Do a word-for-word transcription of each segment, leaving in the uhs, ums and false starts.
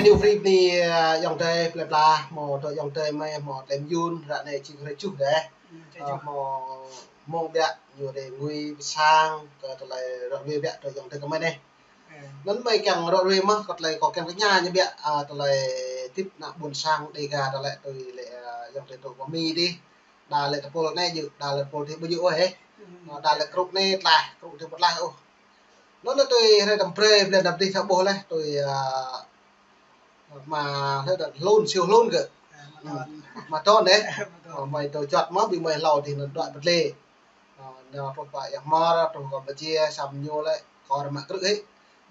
Ñu free bơni, ơ, ayŏng adơi plơi pla, hmâo dŏ ayŏng adơi mơi, hmâo tơlơi mơyun, ră anai jing hrơi tơjuh dêh. Ơ, hmâo mơ̆ng biă ñu dêh ngui pơ sang kơ tơlơi ră ruai biă dŏ ayŏng adơi kơ mơi anai. Anŭn mơi kiăng ră ruai mơ̆n, kơ tơlơi kâo kiăng tơña ñu biă, ơ, tơlơi tip ană ƀôn sang Dêga tơlơi tui lĕ, ơ, ayŏng adơi tui pơ Mi dih. Đa lĕ tơpul anai djơ̆, đa lĕ tơpul dih ƀu djơ̆ ôh, ơ. Ơ, đa lĕ krŭ anai tlaih, krŭ dih ƀu tlaih ôh. Anŭn lĕ tui hrơi tơm brơi, blan dăm dih ta ƀuh laih, tui, ơ, Ama hlơi đah hlŭn, siu hlŭn kơ. Ơ, Ama Don. Ama Don dêh. Ama Don. Ơ, mơi dŏ juăt mơ̆n, ƀing mơi hlâo dih anŭn đuaĭ pơdlê. Ơ, ñu truh pơ Ia Hmar, truh Kampuchia, samơ̆ ñu lĕ kơ rơmă krư̆ hĭ.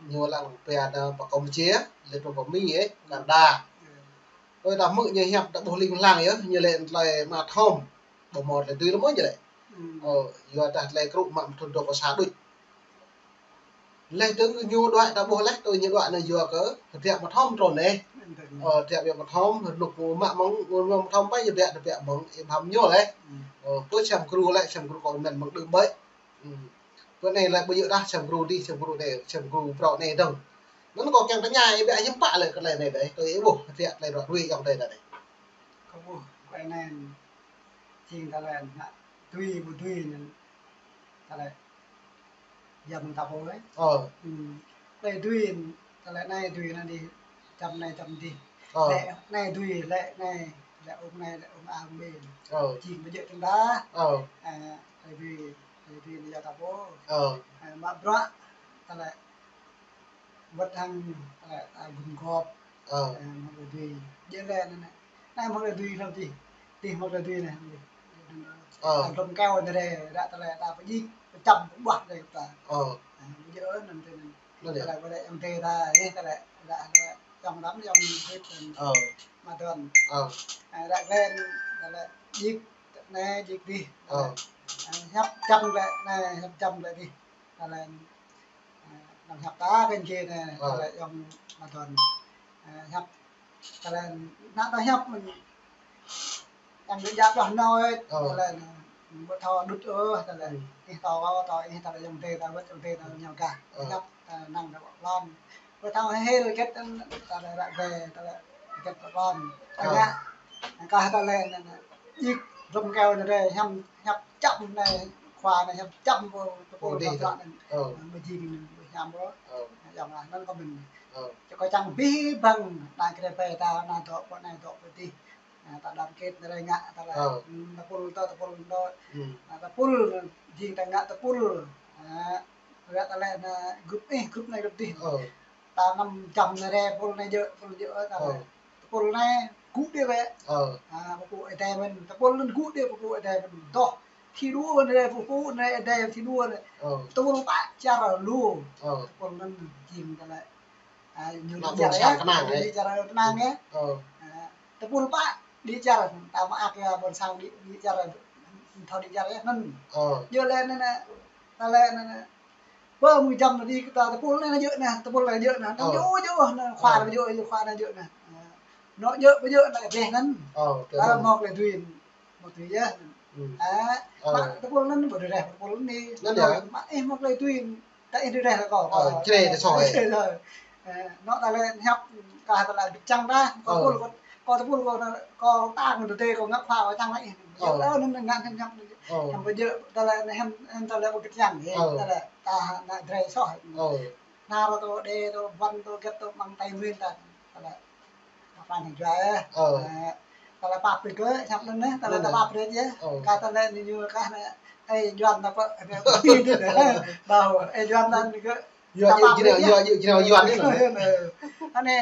Ñu lăng pia anŭn pơ Kampuchia, lĕ truh pơ Mi, ơ, Canada. Ơ. Ơi, ta hmư̆ ñu hiăp ta ƀuh ling lang yơh, ñu lĕ tơlơi Ama Thom. Ƀu hmâo tơlơi dưi lơ̆m mơ̆n ñu lĕ. Ơ, yua dah tơlơi krŭ mă mơthŭn dŏ pơ sa đôč. Laih dơ̆ng ñu đuaĭ ta ƀuh laih, tui ñu đuaĭ anai yua kơ hơdră Ama Thom trŭn dêh. Ơ, hơdră Ama Thom, rơnŭk mă mơ̆ng, Ama Thom ƀai hơdră, hơdră mơ̆ng, ih paham ñu laih. Ơ, pơ sem gru laih, sem gru kơ men mơ̆ng đưm ƀai. Pơ anai laih ƀu djơ̆ đah sem gru dih, sem gru anai, sem gru prŏ anai dơ̆ng. Anŭn kâo kiăng tơña ih biă hiư̆m pă lĕ kơ tơlơi anai dêh, tui ih ƀuh hơdră tơlơi ră ruai ayŏng adơi ta dêh. Kâo ƀuh, kơ anai, jing tơlơi anai, tui ƀu tui anŭn, tơlơi Yăm ta pô lĕ. Ơ. Tơlơi dưi, tơlơi anai dưi anŭn dih, čăm anai čăm dih. Ơ. Lĕ anai dưi, lĕ anai, lĕ ung anai, lĕ ung A, ung B. Ơ. Jing ƀu djơ̆ tơ̆ng đah. Ơ. Ơ, tơlơi dưi, tơlơi dưi anai yua ta pô. Ơ. Ơ, mă bruă, tơlơi wơ̆t hăng, tơlơi, ơ, gum gŏp. Ơ. Ơ, hmâo tơlơi dưi. Djơ̆ lĕ anŭn anai. Anai hmâo tơlơi dưi lăm dih. Dih hmâo tơlơi dưi anai. Ơ. Ta dŏm keo anai rai, ră tơlơi ta pơjing, pơčăm, pơƀuah rai ta. Ơ. Ơ, ƀu djơ̆ anŭn tui anŭn. Anŭn yơh. Tơlơi ƀu lĕ ayŏng adơi ta, ơ, tơlơi ră, ră ayŏng Đăm, ayŏng Hit anŭn. Ơ. Ama Don. Ơ. Ơ, ră lĕ anŭn, tơlơi djik anai, djik dih. Ơ. Ơ, hiăp čăm lĕ anai, hiăp čăm lĕ dih. Tơlơi, ơ, anŭn hiăp ta kơ anŭn djai anai, ơ, tơlơi ayŏng Ama Don. Ơ, hiăp tơlơi anŭn ta hiăp mơ̆n. Yang djă ƀlŏh nao ơi, ơ, tơlơi anŭn ƀu thâo đŭt ôh, tơlơi. Ih thâo, thâo ih tơlơi ayŏng adơi ta, wơ̆t ayŏng adơi ta ñu kah. Ơ. Hiăp, ơ, năng ta ƀlŏh lăm. Ƀu thâo hil hơget anŭn, tơlơi ră ruai, tơlơi hơget ƀlŏh lăm. Ơ. Tơña, kah tơlơi anŭn, anŭn. Djik, dŏm keo anai rai, hiăp, hiăp čăm anai, khua anai hiăp čăm pô, pô, pô dih ta. Ơ. Ơ, mơjing anŭn, ƀu hiam pô. Ơ. Ayŏng ah, anŭn kâo mĭn. Ơ. Čơ kâo čang abih bang, anai krê pê ta, anai dŏ pơ, anai dŏ pơ dih. Ơ, ta đoàn kết anai rai ngă, ta lĕ, ơ, tơpul ta, tơpul ta. Ơ, tơpul, jing ta ngă tơpul. Ơ, ră tơlơi anŭn group ih, group anai group dih. Ơ. Ta năm čăm anai rai, tơpul anai djơ̆, tơpul djơ̆, ta lĕ. Ơ. Tơpul anai gŭ đĭ wơ̆t. Ơ. Ơ, pơpŭ Ơi Adai mơ̆n, tơpul anŭn gŭ đĭ pơpŭ Ơi Adai mơ̆n. Dŏ, thi đua anai rai, pơpŭ anai Ơi Adai thi đua anai. Ơ. Tơpul pă čar lu. Ơ. Tơpul anŭn jing ta lĕ. Ơ, ñu dĭ čar yơh, dĭ čar kơnang yơh. Ơ. Ơ, tơpul pă dĭ čar, ta mơak yơh ƀôn sang dĭ, dĭ čar, thâo dĭ čar yơh, anŭn. Ơ. Djơ̆ lĕ anŭn, anŭn, ta lĕ anŭn, anŭn. Pơ mơ̆ng čăm anŭn dĭ ta tơpul anai djơ̆ anai, tơpul anai djơ̆ anai. Anŭn djơ̆, djơ̆ anai, khua anai djơ̆, khua anai djơ̆ anai. Ơ. Anŭn djơ̆, ƀu djơ̆ anai, dêh anŭn. Ơ, ta hmâo tơlơi dưi. Hmâo tui yơh. Ơ. Ơ. Mă tơpul anŭn ƀu djơ̆, tơpul anŭn. Anŭn yơh. Mă ih hmâo tơlơi dưi. Ta ih djơ̆ lĕ kâo. Ơ, črê ta soh. Ơ. Anŭn ta lĕ hiăp kah ta lĕ ƀu čang đah. Kâo tơpul kâo, kâo tơpul kâo, kâo ta ngă tơdơi kâo ngă khua kâo čang lĕ ih. Ơ. Yơh, anŭn ngă hiăp hiăp. Ơ. Hiăp ƀu djơ̆, ta lĕ hiăp, hiăp ta lĕ ƀu kơt čang. Ơ. Ta lĕ ta ngă drơi soh. Ơ. Nar tơ đê tơ ƀuăn tơ gĕt tơ mơ̆ng Tây Nguyên ta. Ta lĕ Pap Pran Heng Jua. Ơ. Ơ, ta lĕ pap brơi kơ, hiăp anŭn anai, ta lĕ ta pap brơi yơh. Ơ. Kah ta lĕ ñu kah anai, ơi Yuan ta pơ, anai, ƀu, ơi Yuan ta anai kơ, ta pap brơi yơh. Yua, yua, yua, yua Yuan anai. Anai,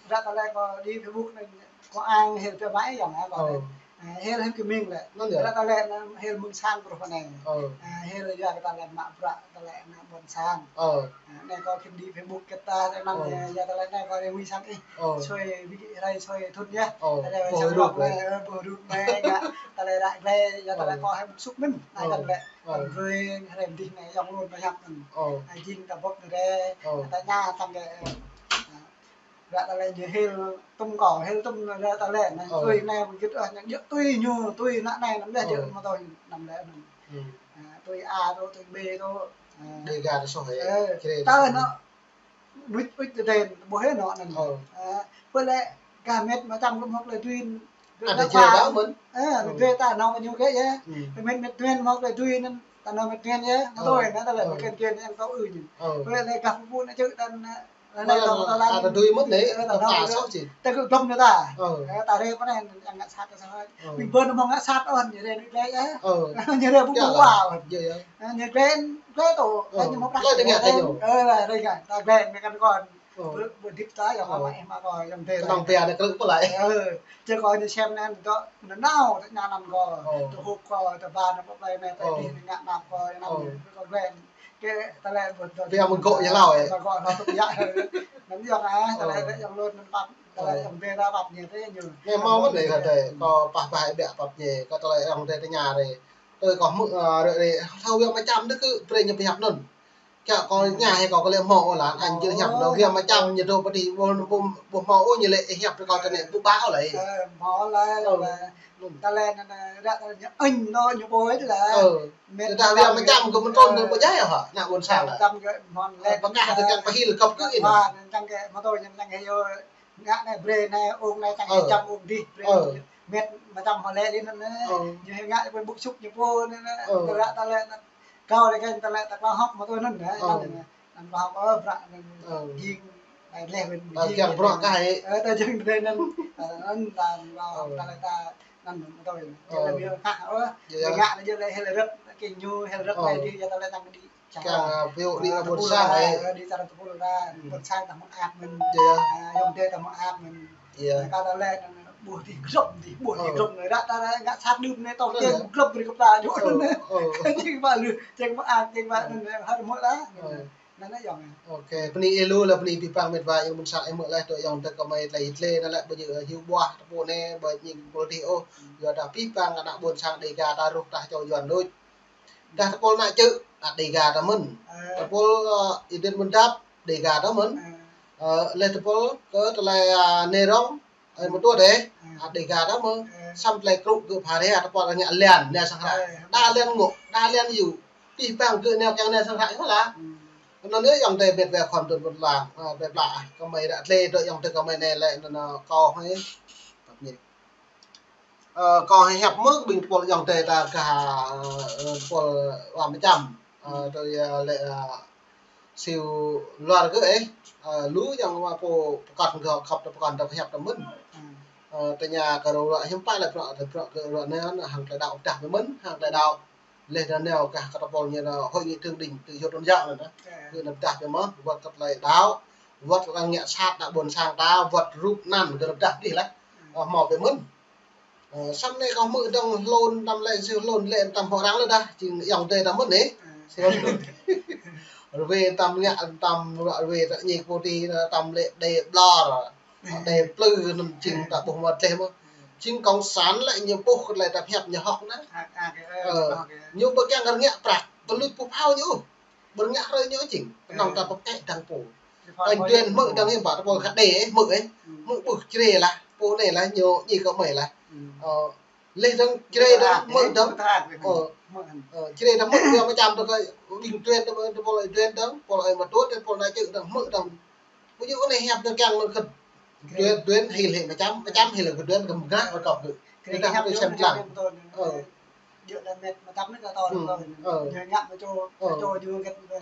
ră ta lĕ kâo dĭ Facebook anai, kâo ang hil pơ ƀai yơh, kâo. Ơ. Ơ, hil hil kơ mĭn lĕ. Anŭn yơh. Ră ta lĕ anai, hil mơ̆ng sang kơ rup anai. Ơ. Ơ, hil yua kơ ta lĕ mă bruă, ta lĕ anai ƀôn sang. Ơ. Ơ, anai kâo kơnang dĭ Facebook kơ ta, anai mơ̆n, ơ, yua, yua ta lĕ anai kâo rơngai sang ih. Ơ. Sui wĭ hrơi sui thŭn yơh. Ơ. Anai ƀuh rup anai, ơ, ƀuh rup anai, ngă, ta lĕ ră glai, yua ta lĕ kâo hơmư̆ sŭk mĭn. Anai kâo lĕ, ơ, ƀrơi hrơi dih anai, ayŏng lŏn anai hiăp mĭn. Ơ. Ơ, jing ta bŏk anai rai, ơ, ta ña tăng kơ, ơ, Ră tơlơi ñu hil tŭm kâo, hil tŭm ră tơlơi anai. Ơ. Tui anai pơgĭt ôh, ñu djơ̆ tui ñu, tui ană anai anăm lĕ, ơ, djơ̆ mơ̆ tui anăm lĕ anŭn. Ơ. Ơ, tui A tui, tui B tui. Ơ. Dêga tui soh hĕ. Ơ. Črê tui soh hĕ. Tơ anŭn. Nuč uč tơdơi, ƀuh hĭ anŭn anŭn. Ơ. Ơ, pơ lĕ gah met mơčăm kơ mơ̆ tơlơi tui. Ada jrê ta mơ̆n. Ơ, tui ta nao ñu kơ yơh. Met met tui mơ̆ tơlơi tui anŭn, ta nao met tui yơh. Mơ̆ tui anŭn ta lĕ met tui yang tao ư ñu. Pơ lĕ gah pơpŭ anŭn čư̆ dan, ơ, lĕ ta mơ̆ ta lĕ. Ada tui mơ̆n lĕ, ta nao ta sŏ či. Ta kơ glŏm ñu ta. Ơ, ta rê pơ anai yang ngă sat ta sat. Ơ. Ƀing ƀôn mơ̆ ngă sat ôn, ñu rê ñu glĕ yơh. Ơ. Ñu rê ƀu ƀu wa ôn. Yơh, yơh. Ơ, ñu glĕ, glĕ tơ. Ơ. Ơ, ñu mơ̆ glĕ tơngia tơ ñu. Ơ, rê gah, ta glĕ mơ̆ kăn kôn. Ơ. Ƀu, ƀu dip ta, yua kơ mă ih mă kơ yua mơ̆ tê. Kơnơ̆ng pia anai klư̆ pơlai. Ơ, čơ kơ ñu sem anŭn tơ, anŭn nao, tơ anŭn kơ. Ơ. Tơ hŭp kơ, tơ ba, anŭn pơplai anai, tơ dih, anŭn ngă anŭn kơ, anŭn kơ glĕ. Kơ tơlơi ƀu tơ. Pia mơ̆ng gŏ yơh hlâo, ơ. Mơ̆ng gŏ hlâo tŭ yă. Anŭn yua kơ, tơlơi yua lŏn anŭn pap, tơlơi yua mơ̆ tê ta pap ñu tơ ñu. Anai mơ̆ mơ̆n anai kơ tơlơi, kơ pah pah ƀiă pap ñu, kơ tơlơi yua mơ̆ tê tơña anai. Tơlơi kơ hmư̆, ơ, ră anai, hlâo yua mơčăm anai kơ brơi ñu pơhiăp anŭn. Kiăng kơ ñu hĭ kơ lĕ hmâo ôh lăng, anŭn jing hiăp anŭn, yua mơčăm ñu dŏ pơ adih, ƀu, ƀu, ƀu hmâo ôh ñu lĕ hiăp kơ tơnĕ ƀu ƀă ôh lĕ. Ơ, hmâo lĕ, ơ, lĕ. Tơlơi anŭn, anŭn, ră anŭn ñu ôh lĕ. Ơ. Met tơdah yua mơčăm kơ mơ̆n trŭn anŭn ƀu djai ôh hă, ană ƀôn sang. Mơčăm kơ mơ̆n lĕ. Ơ, pơkă tơ kiăng pơhil kơp kơ anŭn. Wa, anŭn čang kơ mơ̆ tui anŭn čang kơ yua. Ngă anai brơi anai, ung anai čang kơ čăm ung dih, brơi. Ơ. Met mơčăm hmâo lĕ dih anŭn anai. Ơ. Ñu ngă pơ ƀŭk sŭk ñu pô anŭn anai. Ơ. Tơlơi, tơlơi anŭn. Kâo dih kơ tơlơi ta klâo hŏk mơ̆ tui anŭn anai. Ơ. Anŭn anŭn. Anŭn klâo hŏk, ơ, prăk anŭn. Ơ. Jing, ai leh ƀing. Ơ, jing kiăng bruă kơ hĭ. Ơ, ta jing brơi anŭn. Ơ, anŭn ta klâo hŏk, tơlơi ta anŭn mơ̆ tui. Ơ. Jing lĕ ƀiă kah, ơ. Yơh, yơh. Ngă anŭn jing lĕ hil rơ̆t, kơ ñu hil rơ̆t anai dih, yua tơlơi čang kơ dih. Kiăng, ơ, pioh dih ƀôn sang, ơ, dih čar tơpul ta, ƀôn sang ta mơak mơ̆n. Yơh. Ơ, yua mơ̆ tê ta mơak mơ̆n. Yơh. Kơ tơlơi anŭn ƀuh dih glŏm dih, ƀuh dih glŏm anai, ră ta ngă sat đưm anai, tơl tê glŏm brơi kơ ta ñu. Ơ, ơ. Čang ƀă lu, čang mơak, čang ƀă anŭn, hơr mơ̆ ta. Ơ. Anŭn anai yơh. Ôkê, bơni ih lu, lĕ bơni abih bang met wa, yua ƀôn sang ih mơ̆ lĕ, tui yua tơ kơmơi tơlơi hiư̆m lĕ, ƀu djơ̆, ơ, hyu ƀuah, tơpul anai, ƀu djơ̆, ƀu djơ̆ ôh. Yua dah abih bang ană ƀôn sang Dega ta rŏh tah čô Yuan đôč. Dah tơpul ană čư̆, ană Dega ta mơ̆n. Ơ. Tơpul, ơ, Êđen Mơdap, Dega ta mơ̆n. Ơ. Ơ, lĕ tơpul kơ tơlơi, ơ, Nê Rong, ơ, mơtua dêh, ơ, ană Dega ta mơ̆n. Ơ. Samơ̆ tơlơi krŭ gơ̆ phara, tơpul ană Lian, ană Sang Hră. Ơ. Đa Lian Ngŏ, đa Lian Yu. Abih bang gơ̆ ană kiăng ană Sang Hră, yơh lah. Ơ. Anŭn yơh yua mơ̆ tê met wa khŏm tŭn pơ̆n lang, ơ, met wa, kơmơi ră tơlơi dŏ yua mơ̆ tê kơmơi anai lĕ, anŭn, ơ, kâo hơi. Pap ñu. Ơ, kâo hơi hiăp mơ̆ ƀing tơpul yua mơ̆ tê ta kơ, ơ, tơpul wa mơčăm. Ơ, tui, ơ, lĕ, ơ, siu luar gơ̆, ơ, lu yua mơ̆ pô pơkŏn gơ̆ khŏp tơ pơkŏn tơ hiăp tơ mơ̆n. Ơ, tơña kơ ră hiư̆m pă lĕ bruă, tơ bruă gơ̆ ră anai hăng tơlơi đaŏ dah mơ̆n, hăng tơlơi đaŏ. Leh anŭn nao kơ tơpul ñu anŭn hội nghị thượng đỉnh tự do tôn giáo anŭn. Gơ̆ anŭn dah mơ̆, wơ̆t kơ tơlơi đaŏ, wơ̆t kơ ngă sat ană ƀôn sang ta, wơ̆t rup anŭn gơ̆ anŭn dah dih lah. Ơ, hmâo pơmĭn. Ơ, samơ̆ anai kâo hmư̆ dơ̆ng hlôn tăm lĕ, sư hlôn lĕ tăm hŏ răng lĕ dah, jing yua mơ̆ tê ta mơ̆n anai. Sư hlôn. Rơwe tăm ngă, tăm rơwe ta ñik pô ti, tăm lĕ đe ƀlŏr. Đe plư anŭn jing ta ƀuh mơ̆ tleh mơ̆. Jing cộng sản lĕ ñu ƀuh kơ tơlơi ta pơhiăp ñu hŏk anŭn. Ơ, ñu ƀu kiăng kơ ngă prăk, ƀu luč pơphao ñu. Ƀu ngă hrơi ñu jing. Kơnơ̆ng ta pơkĕ dăng pô. Anh Duen hmư̆ dơ̆ng ih ƀă tơpul khă đe, hmư̆ ih. Hmư̆ ƀuh jrê lah, pô anai lah, ñu ñi kơ mơi lah. Ơ, leh dơ̆ng jrê dơ̆ng hmư̆ dơ̆ng. Ơ, ơ, jrê dơ̆ng hmư̆ yua mơčăm dơ̆ng kơ ƀing Duen dơ̆ng, tơpul Duen dơ̆ng, tơpul Duen dơ̆ng, tơpul ană čư̆ dơ̆ng hmư̆ dơ̆ng. Ƀu djơ̆ anai hiăp dơ̆ng kiăng mơ̆n kơ Duen, Duen hil hĭ mơčăm, mơčăm hil kơ Duen kơ mơgă wơ̆t kơ gơ̆. Kơ hiăp tui sem lăng. Ơ. Djơ̆ lĕ met mơčăm anai kơ tơl. Ơ. Ñu ngă mơčô, mơčô ñu gĕt. Ơ.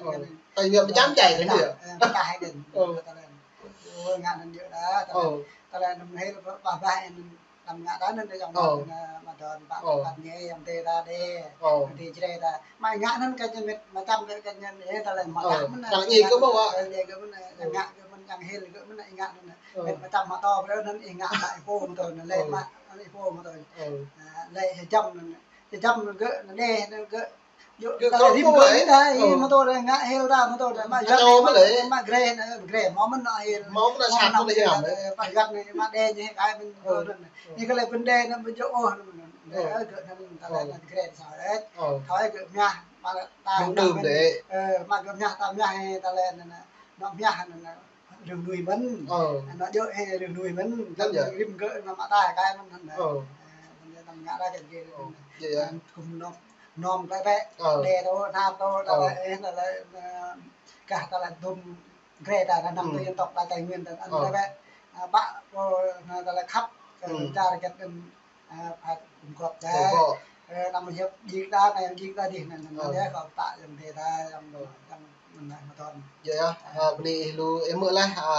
Tơl yua mơčăm jai kơ ñu. Ơ, pơkah hai đen. Ơ. Ơ, ngă anŭn djơ̆ dah. Ơ. Tơlơi anŭn hil pah pah anŭn. Tăm ngă ta anŭn yơh, yua mơ̆ tê, mơ̆ tơl pă, pă ñu yua mơ̆ tê ta đe. Ơ. Mơ̆ tê jrê ta. Mă ngă anŭn kơ ñu met mơčăm kơ ñu, ơ, tơlơi mơ̆ ta mơ̆n. Tơlơi ñu kơ mơ̆ wa. Tơlơi ñu kơ mơ̆n, ngă kơ mơ̆n, ñu hil kơ mơ̆n, ngă anŭn. Ơ. Met mơčăm mơ̆ tơl brơi anŭn, ngă mă pô mơ̆ tơl anŭn lĕ mă, anŭn pô mơ̆ tơl. Ơ. Lĕ hơjăm anŭn. Hơjăm anŭn gơ̆, anŭn đe anŭn gơ̆. Yua, gơ̆ tơlơi kơ rim pô gơ̆ lĕ. Ih mă tơl anŭn ngă hil ta mă tơl anŭn mă jăm mă grê anŭn, grê mơ̆ mơ̆n anŭn hil. Mơ̆ mơ̆n anŭn sat mơ̆n anŭn hil. Mă jăm anŭn mă đe ñu hil kơ mơ̆n tơl anŭn. Ih kơ lĕ pơ̆n đe anŭn ƀu djơ̆ ôh anŭn. Ơ, gơ̆ anŭn tơlơi anŭn grê sa ĕč. Thâo gơ̆ mơñah, mă ta mơñah đưm mơ̆n. Ơ, mă gơ̆ mơñah ta mơñah tơlơi anŭn, anŭn mơñah anŭn. Rơnui mơ̆n. Ơ. Anŭn djơ̆ hĭ rơnui mơ̆n. Anŭn yơh. Rim gơ̆ anŭn mă ta kơ mơ̆n anŭn. Ơ. Ơ, anŭn yơh tăm ngă ta kơ gơ̆. Ơ, yơh, yơh. Anŭn kŭm nŏm, nŏm klĕ bĕ. Ơ. Đe tơ, nap tơ, tơlơi, ơ, tơlơi, ơ, kah tơlơi dŭm Grê ta, ta năm tơ dân tộc ta Tây Nguyên ta ăn ta bĕ. Bă pô na ta lĕ khăp kơ čar gĕt đơ̆m, a, phải gum gŏp đĕ. Anăm hiăp jing ta, na yang jing ta dih, na, na, na, kơ ta yang đe ta, yang đô, yang mơnai mơdon. Yơh, yơh. A, bơni lu ih mơ̆ lah, a,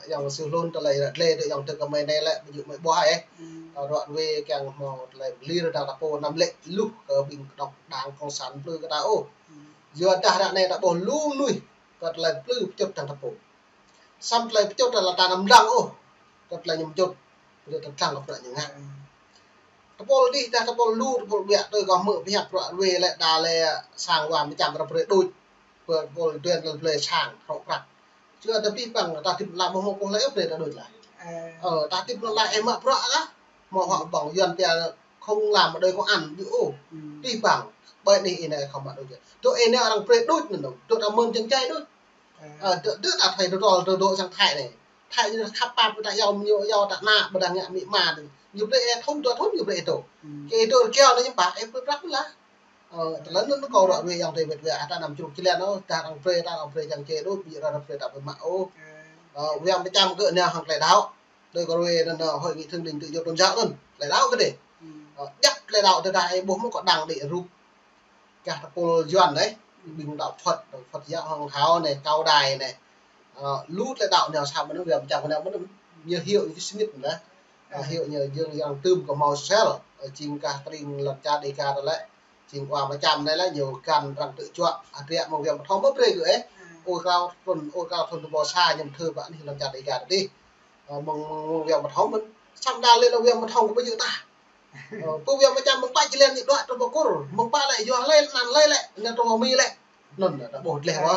yang sư hlun tơlơi ră lĕ, tơ yang tơ kơ mơi anai lĕ, ƀu djơ̆ mơi ƀuh ôh. Ta ră ruai kiăng hmâo tơlơi pơlir ta ta pô năm lĕ luh kơ ƀing kơnong đảng cộng sản plư kơ ta ôh. Yua dah ră anai ta ƀuh lu mơnuih kơ tơlơi plư pơčut tơdang ta pô. Samơ̆ tơlơi pơčut ta lĕ ta anăm lăng ôh. Kơ tơlơi ñu pơčut, pơčut tơdang kơ pơră ñu ngă. Ta pô dih dah ta pô lu, ta pô ƀiă tơ kơ hmư̆ pơhiăp ră ruai lĕ đa lĕ sang wa mơčăm ră brơi đôč. Pơ pô duen lĕ brơi sang, hrŏ prăk. Čua ta pih păng, ta tĭp lăng ƀu hmâo pô lĕ brơi ta đôč lah. Ơ, ta tĭp lăng ih mă prăk lah. Hmâo hŏ ƀơ̆ng Yuan pia không làm ở đây không ăn, ƀu ôh. Pih păng, ƀơi anai ih anai khŏm mă đôč. Tơ ih anai arăng brơi đôč anŭn, tơ ta mơ̆n jing čai đôč. Ơ, tơ, tơ ta thâo tơdrô, tơdrô sang Thái anai. Thái ñu khăp pap ta yua, ñu yua ta ană, ƀôdah ngă amĭ ama anai. Ñu brơi ih thŭn, dua thŭn ñu brơi ih tơ. Kơ ih tơ rơgao anai ñu pă, ih brơi prăk lah. Ơ, tơlơi anŭn kâo ră ruai yang tơ wĕt wĕt, ta anăm čruk člen ôh, ta arăng brơi, ta arăng brơi jing čai đôč, ƀu djơ̆ arăng brơi ta ƀu mă ôh. Ơ, wa mơčăm kơ anai hăng tơlơi đaŏ. Tơ kơ ruai anŭn, ơ, hội nghị thượng đỉnh tự do tôn giáo anŭn, tơlơi đaŏ kơ dih. Ơ, djăp tơlơi đaŏ tơdah ih ƀuh mơ̆ kơ đăng đĭ rup. Kah ta pô Yuan anai, ƀing đaŏ Phật, đaŏ Phật giáo hăng thâo anai, Cao Đài anai. Ơ, lu tơlơi đaŏ anai sa mơnŭ wa mơčăm kơ anai mơnŭ, ñu hiăp ñu sơngit anai. Ơ, hiăp ñu jing yang tơm kơ hmâo sel, ơ, jing kah tơring lŏn čar Dega ta lĕ. Jing wa mơčăm anai lĕ ñu găn arăng tơčuă, hơdră mơ̆ng wa mơthâo mơ̆ brơi kơ ih. Ơ. Ôi krao thŭn, ôi krao thŭn tơƀô sa ñu thơ ƀă anih lŏn čar Dega ta dih. Ơ, mơ̆ng, mơ̆ng, mơ̆ng wa mơthâo mơ̆n. Samơ̆ đa lĕ lŏn wa mơthâo kơ ƀu djơ̆ tah. Ơ, pơ wa mơčăm mơ̆ng pă člen ñu đuaĭ tơ pơ Kur, mơ̆ng pă lĕ yua lĕ, anăn lĕ lĕ, anăn tơ pơ Mi lĕ. Anŭn, ta ƀuh dleh wa.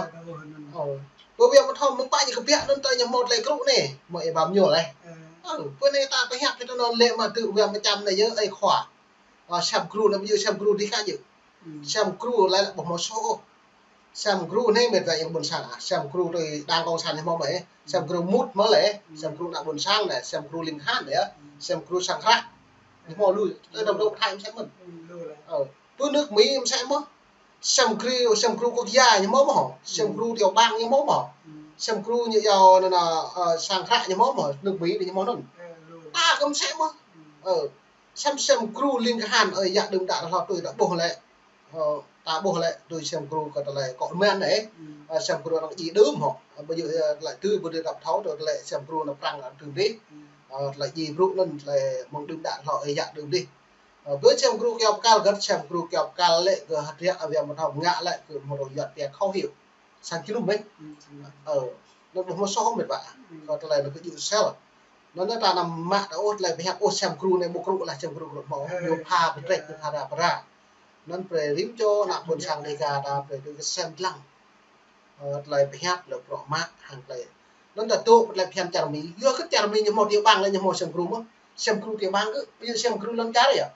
Ơ. Pơ wa mơthâo mơ̆ng pă ñu kơbiă anŭn tơ ñu hmâo tơlơi krŭ anai, mơ̆ ih ƀam ñu lĕ. Ơ, pơ anai ta pơhiăp kơ tơnăn lĕ mă tŭ wa mơčăm anai yơh ơi khua. Ơ, sem gru anai ƀu djơ̆ sem gru dih kah djơ̆. Sem gru lĕ lĕ ƀu hmâo soh ôh. Sem gru anai mĕt wa yang ƀôn sang ah. Sem gru tui đảng cộng sản ñu hmâo mơ̆ ih. Sem gru mŭt mơ̆ lĕ. Sem gru ană ƀôn sang anai. Sem gru ling khan anai. Sem gru sang hră. Ñu hmâo lu. Tơ dŏ dŏ Thái mơsĕ mơ̆n. Ơ, tơ nước Mỹ mơsĕ mơ̆n. Sem gru, sem gru quốc gia ñu hmâo mơ̆. Sem gru tiểu bang ñu hmâo mơ̆. Sem gru ñu yua anŭn, ơ, sang hră ñu hmâo mơ̆. Nước Mỹ ñu hmâo anŭn. Ta kơ mơsĕ mơ̆n. Ơ. Sem, sem gru ling khan, ơ, yă đưm đă hlâo tui ta ƀuh lĕ. Ơ, ta ƀuh lĕ tui sem gru kơ tơlơi kŏ men anai. Ơ, sem gru arăng djai đưm hŏ. Ơ, ƀu djơ̆, ơ, tơlơi tui ƀu djơ̆ ta thâo tui tơlơi sem gru ană Prăng arăng tui dih. Ơ, tơlơi djai brŭ anŭn tơlơi mơ̆ng đưm đă hlâo, ơ, yă đưm dih. Ơ, ƀơi sem gru kơyâo pơkăl gơ̆t, sem gru kơyâo pơkăl lĕ kơ hơdră wa mơthâo ngă lĕ kơ hmâo rơyuăt pia khẩu hiệu. Sang jơnum mĕt. Ơ, anŭn ƀu hmâo soh mĕt wa. Kơ tơlơi anŭn kơ djơ̆ sel. Anŭn ta anăm mă ta ôh tơlơi pơhiăp ôh sem gru anai ƀu krŭ lah sem gru krŭ hmâo. Ñu pha pơtrĕč, ñu pha ra pơra. Anŭn brơi rĭm čô ană ƀôn sang Dega ta brơi tui kơ sem lăng. Ơ, tơlơi pơhiăp lĕ bruă mă hăng tơlơi. Anŭn ta dŏ tơlơi phiăn čar Mi. Yua kơ čar Mi ñu hmâo tiểu bang lĕ ñu hmâo sem gru mơ̆. Sem gru tiểu bang kơ, ƀu djơ̆ sem gru lŏn čar yơh.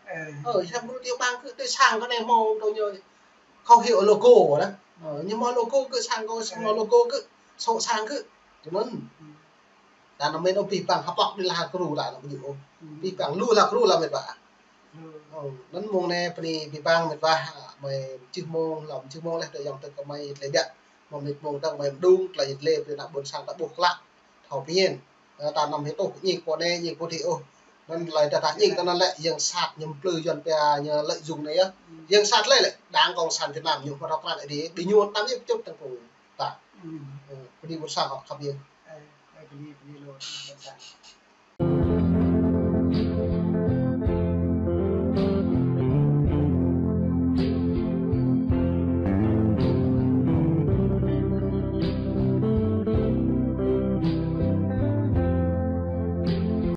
Ơ, sem gru tiểu bang kơ, tui sang kơ anai hmâo tơ ñu khẩu hiệu logo anŭn. Ơ, ñu hmâo logo kơ sang kơ, sang hmâo logo kơ, sŏ sang kơ. Tui anŭn. Ta anăm mĭn ôh pih păng hơpŏk dih lah gru ta anăm mĭn ôh. Pih păng lu lah gru lah mĕt wa. Ơ, anŭn mơ̆ng anai bơni pih păng mĕt wa, mơi čih mơ̆ng, lŏm čih mơ̆ng leh tơ yang tơ kơ mơi tơlơi biă. Mơ̆ng mĕt mơ̆ng tơ mơi mơđung, tơlơi tơlơi brơi ană ƀôn sang ta ƀuh klă. Thâo pơmĭn. Ơ, ta anăm hơtŭ ñik pô anai, ñik pô dih ôh. Anŭn tơlơi ta ta ñik ta anŭn lĕ, yang sat ñu plư Yuan pia ñu lợi dụng anai yơh. Yang sat lĕ lĕ, đảng cộng sản Việt Nam ñu hmâo rŏk răng dih, ƀing ñu tam yơh pơčut tơng kông ta. Ơ, bơni ƀôn sang hŏ khăp yơh.